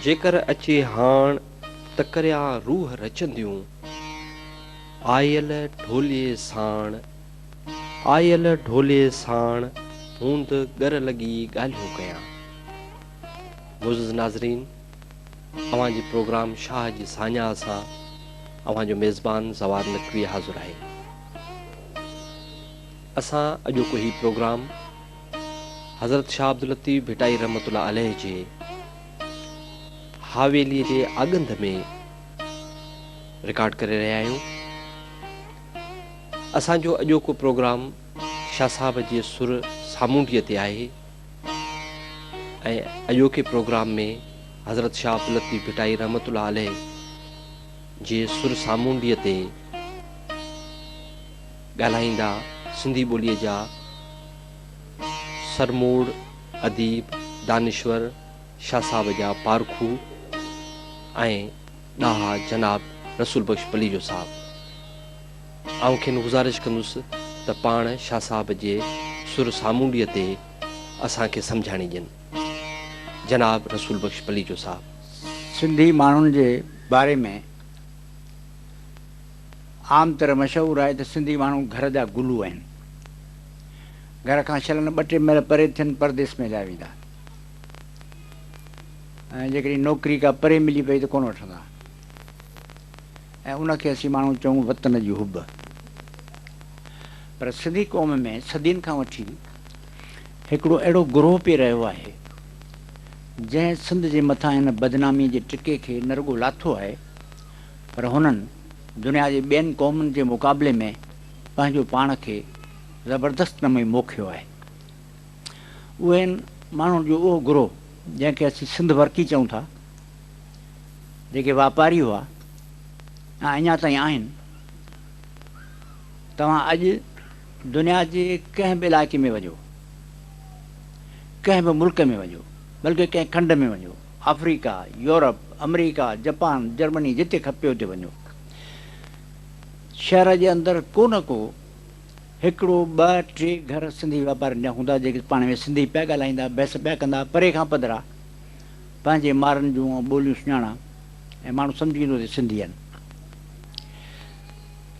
جيڪر اچي هاڻ ته ڪريان روح رچنديون، آيل ڍوليي ساڻ، آيل ڍوليي ساڻ هوند ڳر لڳي ڳالهيون ڪيان. معزز ناظرين اوهان جي پروگرام شاهه جي ساڃاهه سان اوهان جو ميزبان زوار نقوي حاضر آهي. اسان اڄوڪو هي پروگرام حضرت شاهه عبداللطيف ڀٽائي رحمة الله عليه جي حاويليء جي آڳنڌ ۾ رڪارڊ ڪري رهيا آهيون. اسان جو اڄوڪو پروگرام شاهه صاحب جي سر سامونڊيء تي آهي ۽ اڄوڪي پروگرام ۾ حضرت شاهه عبداللطيف ڀٽائي رحمة الله عليه جي سر سامونڊيء تي ڳالهائيندا سنڌي ٻوليء جا سرموڙ اديب، دانشور، شاهه صاحب جا پارکو ۽ ڏاها جناب رسول بخش پليجو صاحب. آئون کين گذارش ڪندس ته پاڻ شاهه صاحب جي سر سامونڊيء تي اسان کي سمجهاڻي ڏين. جناب رسول بخش پليجو صاحب. سنڌي ماڻهن جي باري ۾ عام طرح مشهور آهي ته سنڌي ماڻهو گهر جا گلو آهن. گهر کان شل نه ٻه ٽي ميل پري ٿين پرديس ۾ هليا ويندا ۽ جيڪڏهن نوڪري ڪا پري ملي پئي ته ڪونه وٺندا ۽ ان کي اسين ماڻهو چئون وطن جي حب. پر سنڌي قوم ۾ صدين کان وٺي هڪڙو اهڙو گروهه پئي رهيو آهي جنهن سنڌ جي مٿان هن بدناميء جي ٽڪي کي نه رڳو لاٿو آهي پر هنن دنيا جي ٻين قومن جي مقابلي ۾ پنهنجو پاڻ کي زبردست نموني موکيو آهي. اهي آهن ماڻهن جو اهو گروهه جنهن کي اسين سنڌ ورڪي چئون ٿا، جيڪي واپاري هئا ۽ اڃا تائين آهن. توهان اڄ دنيا جي ڪنهن به علائقي ۾ وڃو، ڪنهن به ملڪ ۾ وڃو، بلڪه ڪنهن کنڊ ۾ وڃو، آفريڪا، يورپ، آمريڪا، جپان، جرمني جتي کپي اتي وڃو، شهر جي اندر ڪو نه ڪو هڪڙو، ٻه، ٽي گهر سنڌي واپارين جا هوندا جيڪي پاڻ ۾ سنڌي پيا ڳالهائيندا، بحث پيا ڪندا، پري کان پڌرا پنهنجي مارن جون ٻوليون سڃاڻا ۽ ماڻهو سمجهي ويندو ته سنڌي آهن.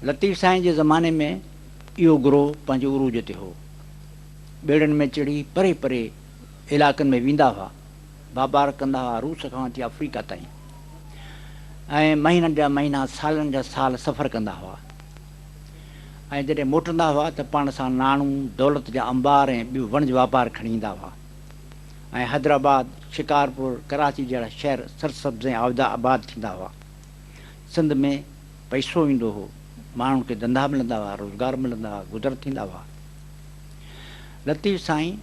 لطيف سائين جي زماني ۾ اهو گروهه پنهنجي عروج تي هو. ٻيڙن ۾ چڙهي پري پري علائقن ۾ ويندا هئا، واپار ڪندا هئا، روس کان وٺي آفريڪا تائين ۽ مهينن جا مهينا، سالن جا سال سفر ڪندا هئا ۽ جڏهن موٽندا هئا ته پاڻ سان ناڻو، دولت جا انبار ۽ ٻيو وڻج واپار کڻي ايندا هئا ۽ حيدرآباد، شڪارپور، ڪراچي جهڙا شهر سرسبز ۽ آباد ٿيندا هئا. سنڌ ۾ پئسو ايندو هو، ماڻهن کي ڌنڌا ملندا هئا، روزگار ملندا هئا، گذر ٿيندا هئا. لطيف سائين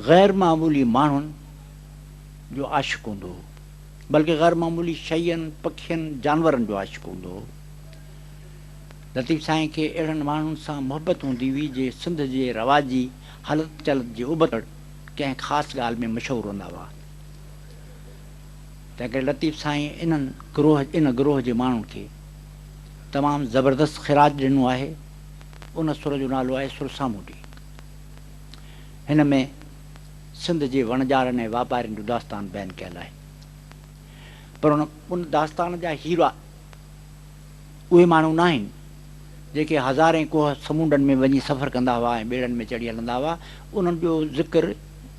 غير معمولي ماڻهن جو عاشق هوندو هو، بلڪه غير معمولي شين، پکين، جانورن جو عاشق هوندو هو. لطيف سائين کي اهڙن ماڻهن سان محبت هوندي هئي جي سنڌ جي رواجي هلت چلت جي ابتڙ ڪنهن خاص ڳالهه ۾ مشهور هوندا هئا. تنهنڪري لطيف سائين انهن گروهه ان گروهه جي ماڻهن کي تمام زبردست خراج ڏنو آهي. ان سر جو نالو آهي سر سامونڊي. هن ۾ سنڌ جي وڻجارن ۽ واپارين جو داستان بيان ڪيل آهي. پر ان ان داستان جا هيرا اهي ماڻهو ناهن جيڪي هزارين ڪوهه سمونڊن ۾ وڃي سفر ڪندا هئا ۽ ٻيڙن ۾ چڙهي هلندا هئا. انهن جو ذڪر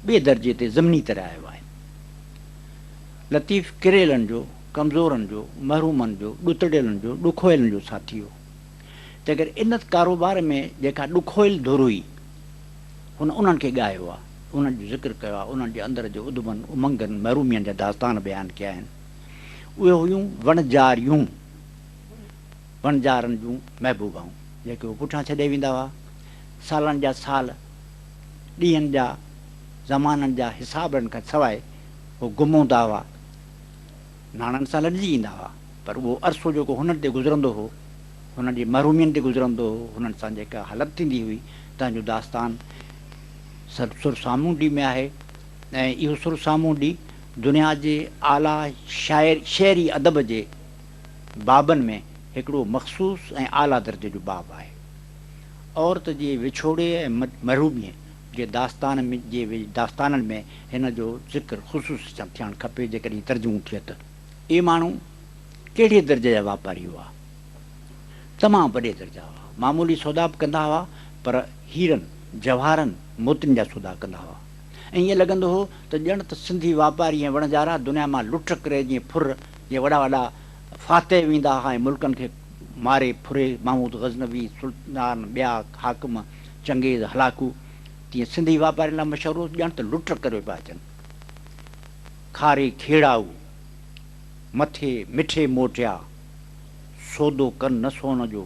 ٻئي درجي تي ضمني طرح آيو آهي. لطيف ڪريلن جو، ڪمزورن جو، محرومن جو، ڏتڙيلن جو، ڏکويلن جو ساٿي هو. تنهنڪري ان ڪاروبار ۾ جيڪا ڏکويل ڌر هئي، هن انهن کي ڳايو آهي، انهن جو ذڪر ڪيو آهي، انهن جي اندر جي اڌمن، امنگن، محرومين جا داستان بيان ڪيا آهن. اهي هيون وڻجاريون، وڻجارن جون محبوبائون، جيڪي هو پٺيان ڇڏي ويندا هئا. سالن جا سال، ڏينهن جا، زمانن جا حسابن کان سواء هو گم هوندا هئا. ناڻن سان لڏجي ايندا هئا، پر اهو عرصو جيڪو هنن تي گذرندو هو، هنن جي محرومين تي گذرندو هو، هنن سان جيڪا هلت ٿيندي هئي، تنهن جو داستان سر سر سامونڊي ۾ آهي ۽ اهو سر سامونڊي دنيا جي اعليٰ شاعر شعري ادب جي بابن ۾ هڪڙو مخصوص ۽ اعليٰ درجي جو باب آهي. عورت جي وڇوڙي ۽ محروميء جي داستان جي داستانن ۾ هن جو ذڪر خصوصي سان ٿيڻ کپي جيڪڏهن ترجمو ٿئي ته. اهي ماڻهو ڪهڙي درجي جا واپاري هئا؟ تمام وڏي درجا هئا. معمولي سودا به ڪندا هئا پر هيرن، جواهرن، موتين جا سودا ڪندا هئا ۽ ائين لڳندو هو ته ڄڻ ته سنڌي واپاري ۽ وڻجارا دنيا مان لٽ ڪري جيئن ڦر جيئن وڏا وڏا فاتح ويندا هئا ۽ ملڪن کي ماري ڦري محمود غزنوي، سلطان، ٻيا حاڪم، چنگيز، هلاڪو، تيئن سنڌي واپارين لاء مشهور هو ڄڻ ته لٽ ڪري پيا اچن. کاري کيڙائو، مٿي مٺي موٽيا، سودو ڪن نه سون جو،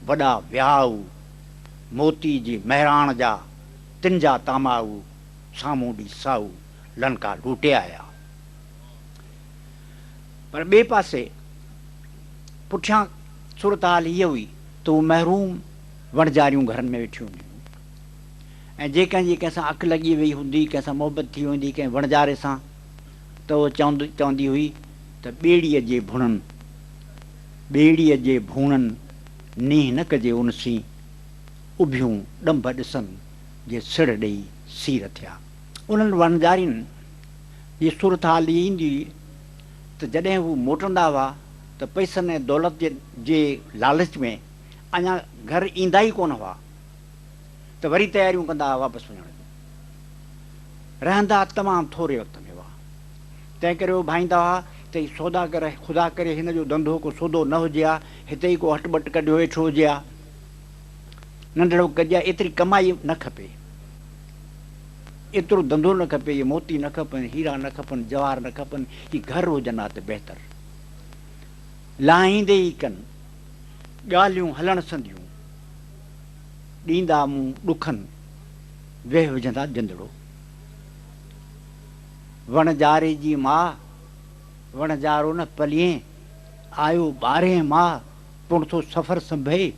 وڏا وهائو، موتي جي مهراڻ جا، تن جا تامائو، سامونڊي سائو، لنڪا لوٽي آيا. پر ٻئي پاسي پٺيان صورتحال هيء هئي ته هو محروم وڻجاريون گهرن ۾ ويٺيون هونديون هيون ۽ جي ڪنهن جي ڪنهن سان اک لڳي وئي هوندي، ڪنهن سان محبت ٿي ويندي ڪنهن وڻجاري سان ته هوء چوندي هئي ته ٻيڙيء جي ڀڻن، ٻيڙيء جي ڀوڻن، نينهن نه ڪجي ان سين، اڀيون ڏنڀ ڏسن، جي سڙهه ڏيئي سير ٿيا. انهن وڻجارين جي صورتحال هيء ايندي هئي ته جڏهن هو موٽندا هئا ته پئسن ۽ دولت جي لالچ ۾ اڃا گهر ايندا ئي ڪونه هئا ته وري تياريون ڪندا هئا واپس وڃڻ جون. رهندا تمام ٿوري وقت ۾ هئا. تنهنڪري هو ڀائيندا هئا ته هي سوداگر خدا ڪري هن جو ڌنڌو ڪو سودو نه هجي ها، هتي ئي ڪو هٽ ٻٽ ڪڍيو ويٺو هجي ها. ننڍڙو ڪجي ها، ايتري ڪمائي نه کپي. ايترو ڌنڌو نه کپي، اهي موتي نه کپن، هيرا نه کپن، جواهر نه کپن، هي گهر هجن ها ته بهتر. لاهيندي ئي ڪن، ڳالهيون هلڻ سنديون، ڏيندا مون ڏکن، ويهه وجهندا جندڙو. وڻجاري جي ماء، وڻجارو نه پليين، آيو ٻارهين ماهه، پڻ ٿو سفر سنڀئي.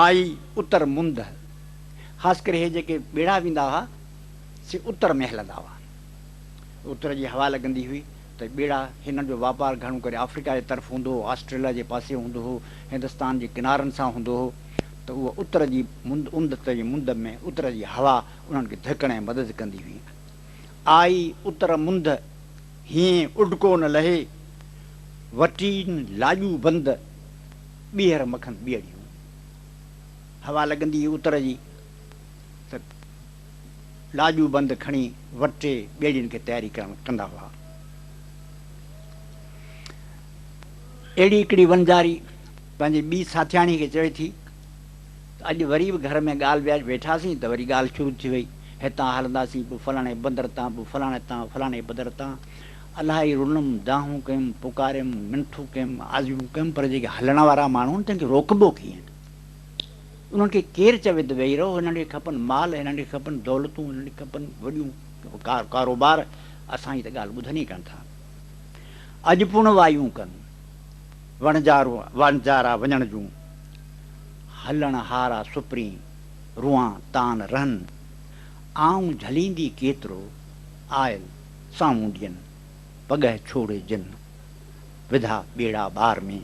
آئي اتر مند، خاص ڪري هي جيڪي ٻيڙا ويندا هئا، سي اتر ۾ هلندا هئا. اتر جي هوا لڳندي هئي ته ٻيڙا، هنن جو واپار گهڻو ڪري آفريڪا جي طرف هوندو هو، آسٽريليا جي پاسي هوندو هو، هندستان جي ڪنارن سان هوندو هو ته اها اتر جي مند، اتر جي مند ۾ اتر جي هوا انهن کي ڌڪڻ ۾ مدد ڪندي هئي. آئي اتر مند، هيئين اڊڪو نه لهي، وٽين لاڄو بند، ٻيهر مکن ٻيڙيون. هوا لڳندي هئي اتر جي ته لاڄو بند کڻي وٽي ٻيڙين کي تياري ڪرڻ ڪندا هئا. اهڙي هڪڙي ونجاري پنهنجي ٻي ساٿياڻي کي چوي ٿي ته اڄ وري به گهر ۾ ڳالهه ويٺاسين ته وري ڳالهه شروع ٿي وئي. هتان هلنداسين پوء فلاڻي بندر تان پوء فلاڻي تان فلاڻي بندر تان. الاهي رنم، دانهون ڪيم، پڪاريم، منٿون ڪيم، آزيون ڪيم پر جيڪي هلڻ وارا ماڻهو آهن تن کي روڪبو ڪيئن؟ انهن کي ڪير چوي ته ويهي رهو، هنن کي کپن مال، هنن کي کپن دولتون، هنن کي کپن وڏيون ڪاروبار، اسان جي ته ڳالهه ٻڌن ئي ڪانه ٿا. اڄ پڻ وايون ڪن، وڻجارو وڻجارا وڃڻ جون، هلڻ هارا سپرين، روئان تان رهن، آئون جهليندي ڪيترو، آيل سامونڊين، پڳهه ڇوڙي جن، وڌا ٻيڙا ٻار ۾.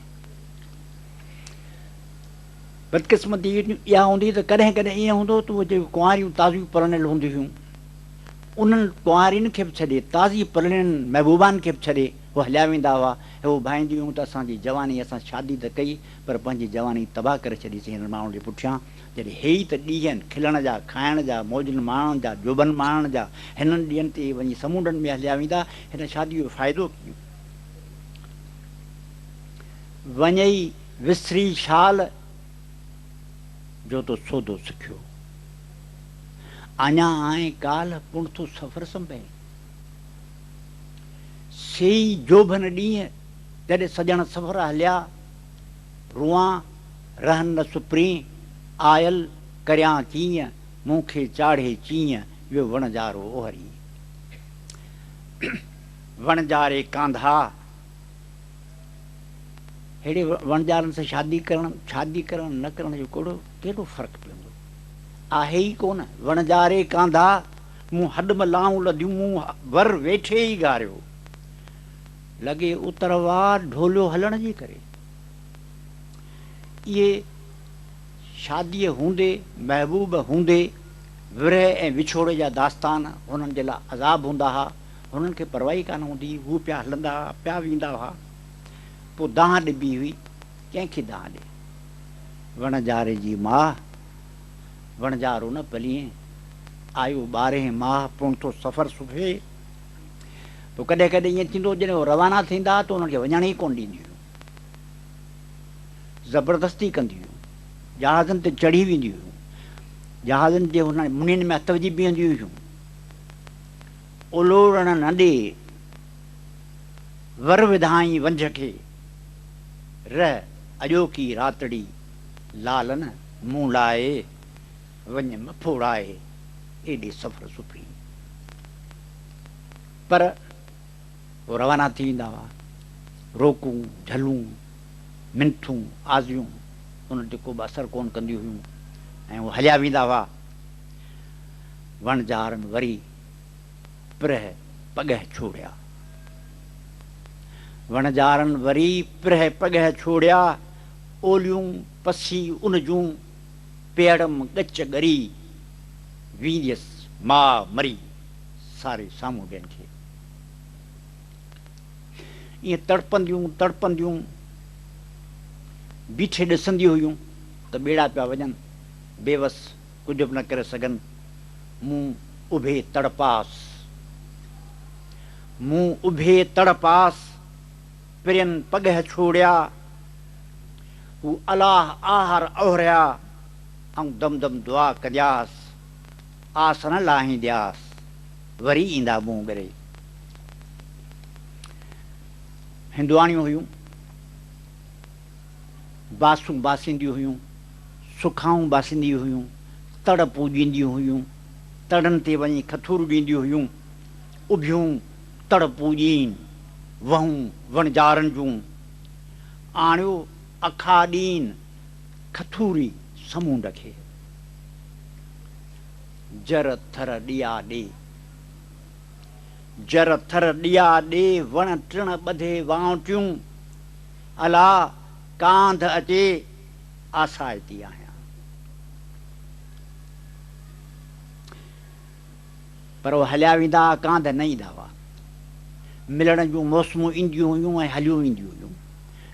بدقسمتي اها هوندي ته ڪڏهن ڪڏهن ائين هوندو هو ته اهي جيڪي ڪنواريون تازيون پرڻيل هونديون هيون، انهن ڪنوارين کي به ڇڏي، تازي پرڻيل محبوبائن کي به ڇڏي هو هليا ويندا هئا ۽ هو ڀائينديون هيون ته اسان جي جواني اسان شادي ته ڪئي پر پنهنجي جواني تباهه ڪري ڇڏيسين هنن ماڻهن جي پٺيان جڏهن هي ئي ته ڏينهن کلڻ جا، کائڻ جا، موجن ماڻڻ جا، جوڀن ماڻڻ جا، هنن ڏينهن تي وڃي سمونڊن ۾ هليا ويندا، هن شاديء جو فائدو ڪيئن؟ وڃئي وسري شال، جو تو سودو سکيو. اڃا آئين ڪالهه، پڻ ٿو سفر سنڀين. سي ئي جوڀن ڏينهن، جڏهن سڄڻ سفر هليا. روئان رهن نه سپرين، آيل ڪريان ڪيئن، مون کي چاڙهي چيئن، ويو وڻجارو اوهري. وڻجاري ڪانڌا، ههڙي وڻجارن سان شادي ڪرڻ، شادي ڪرڻ نه ڪرڻ جو ڪهڙو ڪهڙو فرق پوندو؟ آهي ئي ڪونه. وڻجاري ڪانڌا، مون هڏ م لائون لڌيون، مون ور ويٺي ئي گهاريو. لڳي اتر واء ڍوليو هلڻ جي ڪري. اهي شاديء هوندي، محبوب هوندي، ورهه ۽ وڇوڙي جا داستان هنن جي لاء عذاب هوندا ها. هنن کي پرواهه ئي ڪانه هوندي هئي. هو پيا هلندا ها، پيا ويندا هئا. پوء دانهن ڏبي هئي. ڪنهن کي دانهن ڏي؟ وڻجاري جي ماء، وڻجارو نه پليين، آيو ٻارهين ماهه، پڻ ٿو سفر سڦي. پوء ڪڏهن ڪڏهن ائين ٿيندو هو، جڏهن هو روانا ٿيندا ها ته انهن کي وڃڻ ئي ڪونه ڏينديون هيون. زبردستي ڪنديون هيون. جهازن تي چڙهي وينديون هيون. جهازن جي هنن منين ۾ هٿ وجهي بيهنديون هيون. اولوڙڻ نه ڏي، ور وڌائين ونجهه کي. رهه اڄوڪي راتڙي، لالن مون لاء، وڃ م ڦوڙائي، ايڏي سفر سپرين. پر هو روانا ٿي ويندا هئا. روڪون، جهلون، منٿون، آزيون انهن تي ڪوبه اثر ڪونه ڪنديون هيون ۽ هو هليا ويندا هئا. وڻجارن وري پرهه پڳهه ڇوڙيا. وڻجارن وري پرهه پڳهه ڇوڙيا، اوليون پسي ان جون، پيئڙم ڳچ ڳري، وينديس ماء مري، ساري سامونڊين کي. ائين تڙپنديون تڙپنديون بيٺي ڏسنديون هيون ته ٻيڙا پيا وڃن، بيوس ڪجهه به نه ڪري سگهن، مون اڀي تڙ پاس، مون اڀي تڙ پاس، پرين پڳهه ڇوڙيا، هو الله آهر اوريا، آئون دم دم دعا ڪندياس، آس نه لاهيندياس، وري ايندا مون ڳري. هندواڻيون هيون، باسون باسينديون هيون، سکائون باسينديون هيون، تڙ پوڄينديون هيون، تڙن تي وڃي کٿور ڏينديون هيون، اڀيون تڙ پوڄين، وهون وڻجارن جون، آڻيو اکا ڏين کٿوري سمونڊ کي. جر ٿر ڏيئا ڏي. جر ٿر ڏيئا ڏي، وڻ ٽڻ ٻڌي وانوٽيون، الا ڪانڌ اچي آسائتي آهيان. پر اهي هليا ويندا ها، ڪانڌ نه ايندا هئا. ملڻ جون موسمون اينديون هيون ۽ هليون وينديون هيون.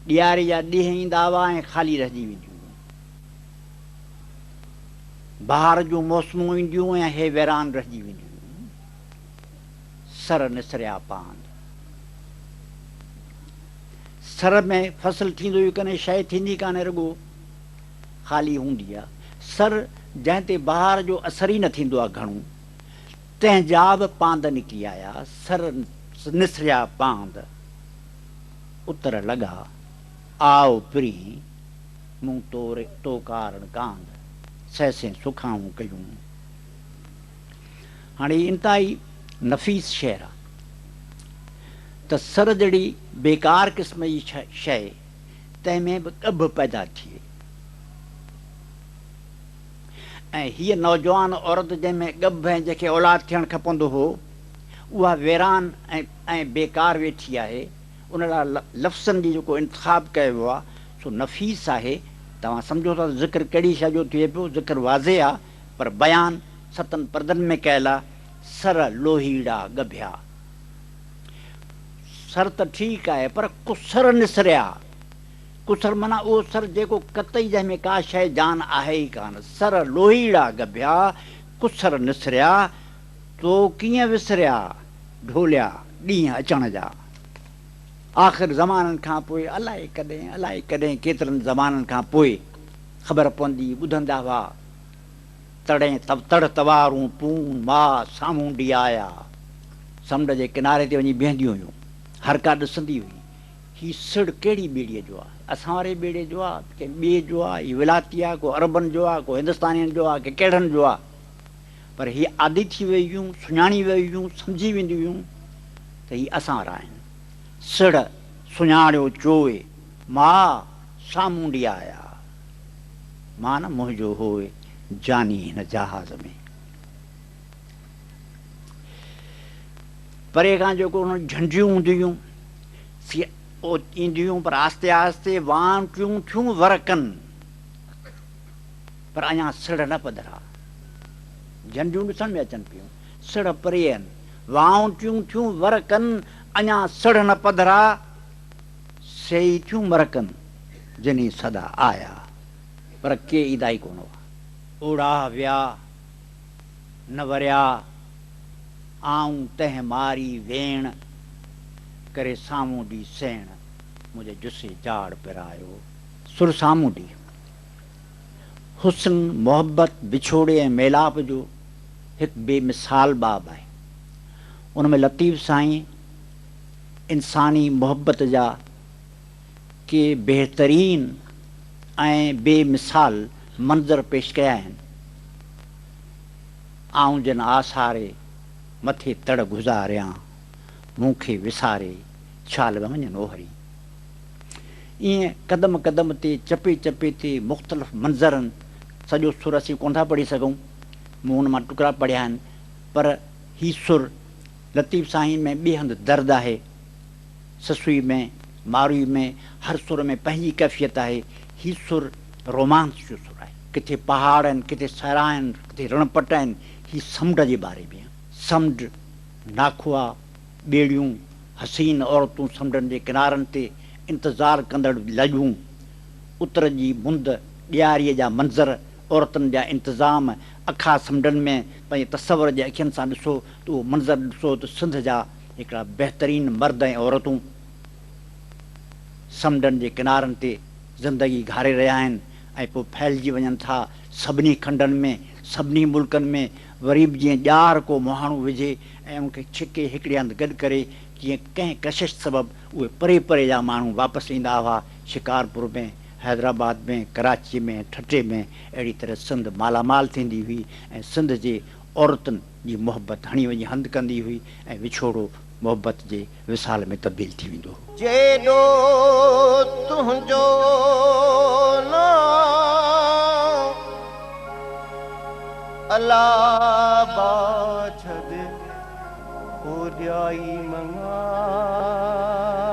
ڏياري جا ڏينهن ايندا هئا ۽ خالي رهجي وينديون هيون. بهار جون موسمون اينديون ۽ هي ويران رهجي وينديون هيون. سر نسريا پاند. سر ۾ فصل ٿيندو ئي ڪونهي، شيء ٿيندي ڪانهي، رڳو خالي هوندي آ. سر جنهن تي بهار جو اثر ئي نه ٿيندو آ گهڻو، تنهن جا به پاند نڪري آيا. سر نسريا پاند، اتر لڳا، آء پرين، مون تو ڪارڻ ڪانڌ، سهسين سکائون ڪيون. هاڻي هي انتهائي نفيس شعر آ ته سر جهڙي بيڪار قسم جي شيء تنهن ۾ به ڳڀ پيدا ٿئي ۽ هيء نوجوان عورت جنهن ۾ ڳڀ ۽ جنهن کي اولاد ٿيڻ کپندو هو اها ويران ۽ بيڪار ويٺي آهي. ان لاء لفظن جي جيڪو انتخاب ڪيو ويو آ سو نفيس آهي. توهان سمجهو ٿا ته ذڪر ڪهڙي شيء جو ٿئي پيو، ذڪر واضح آ پر بيان ستن پردن ۾ ڪيل آ، سر لوهيڙا ڳڀيا. سر ته ٺيڪ آهي پر ڪسر نسريا. ڪسر معنيٰ اهو سر جيڪو قطعي جنهن ۾ ڪا شيء جان آهي ئي ڪانه. سر لوهيڙا ڳڀيا، ڪسر نسريا، تو ڪيئن وسريا ڍوليا ڏينهن اچڻ جا. آخر زمانن کان پوء الائي ڪڏهن الائي ڪڏهن ڪيترن زمانن کان پوء خبر پوندي، ٻڌندا هئا. تڙين تڙ توارون پون ماء سامونڊي آيا. سمنڊ جي ڪناري تي وڃي بيهنديون هيون. هر ڪا ڏسندي هئي، هي سڙهه ڪهڙي ٻيڙيء جو آ؟ اسان واري ٻيڙي جو آ، ڪنهن ٻئي جو آ؟ هي ولاتي آ، ڪو عربن جو آ، ڪو هندستانين جو آ، ڪي ڪهڙن جو آ؟ پر هي عادي ٿي ويون هيون، سڃاڻي ويون هيون، سمجهي وينديون هيون ته هي اسان وارا آهن. سڙهه سڃاڻيو چوء، ماء سامونڊي آيا. مان نه منهنجو هوء جاني هن جهاز ۾. پري کان جيڪو انهن جهنڊيون هونديون هيون سي اينديون هيون پر آهستي آهستي وانٽيون ٿيون ور ڪن. پر اڃا سڙهه نه پڌرا. جهنڊيون ڏسڻ ۾ اچن پيون، سڙهه پري آهن. وائونٽيون ٿيون ور ڪن، اڃا سڙهه نه پڌرا. سي ئي ٿيون مرڪن، جني سدا آيا، پر ڪي ايندا ئي ڪونه هئا. اوڙاهه ويا، نه وريا، آئون تنهن ماري ويڻ، ڪري سامونڊي سيڻ، منهنجي جسي جاڙ پرايو. سر سامونڊي، حسن، محبت، وڇوڙي ۽ ميلاپ جو هڪ بي مثال باب آهي. ان ۾ لطيف سائين انساني محبت جا ڪي بهترين ۽ بي مثال منظر پيش ڪيا آهن. آئون جن آساري مٿي تڙ گذاريان، مون کي وساري ڇال وڃن اوهري. ائين قدم قدم تي، چپي چپي تي مختلف منظرن، سڄو سر اسين ڪونه ٿا پڙهي سگهون، مون ان مان ٽڪرا پڙهيا آهن، پر هي سر لطيف سائين ۾ ٻئي هنڌ درد آهي، سسئي ۾، ماروي ۾، هر سر ۾ پنهنجي ڪيفيت آهي، هي سر رومانس جو سر آهي. ڪٿي پهاڙ آهن، ڪٿي صحرا آهن، ڪٿي رڻ پٽ آهن، هي سمنڊ جي باري ۾ آهي. سمنڊ، ناکئا، ٻيڙيون، حسين عورتون سمنڊن جي ڪنارن تي انتظار ڪندڙ لڄون، اتر جي مند، ڏياريء جا منظر، عورتن جا انتظام، اکا سمنڊن ۾ پنهنجي تصور جي اکين سان ڏسو ته اهو منظر ڏسو ته سنڌ جا هڪڙا بهترين مرد ۽ عورتون سمنڊن جي ڪنارن تي زندگي گهاري رهيا آهن ۽ پوء ڦهلجي وڃن ٿا سڀني کنڊن ۾ سڀني ملڪن ۾ وري به جيئن ڄار ڪو مهاڻو وجهي ۽ ان کي ڇڪي هڪڙي هنڌ گڏ ڪري جيئن ڪنهن ڪشش سبب اهي پري پري جا ماڻهو واپس ايندا هئا شڪارپور ۾ حيدرآباد ۾ ڪراچي ۾ ٺٽي ۾ اهڙي طرح سنڌ مالا مال ٿيندي هئي ۽ سنڌ جي عورتن جي محبت هڻي وڃي هنڌ ڪندي هئي ۽ وڇوڙو محبت جي وصال ۾ تبديل ٿي ويندو هو. جيڏو تنهنجو نانء الا ٻاجهه اوڏيائي مڱان.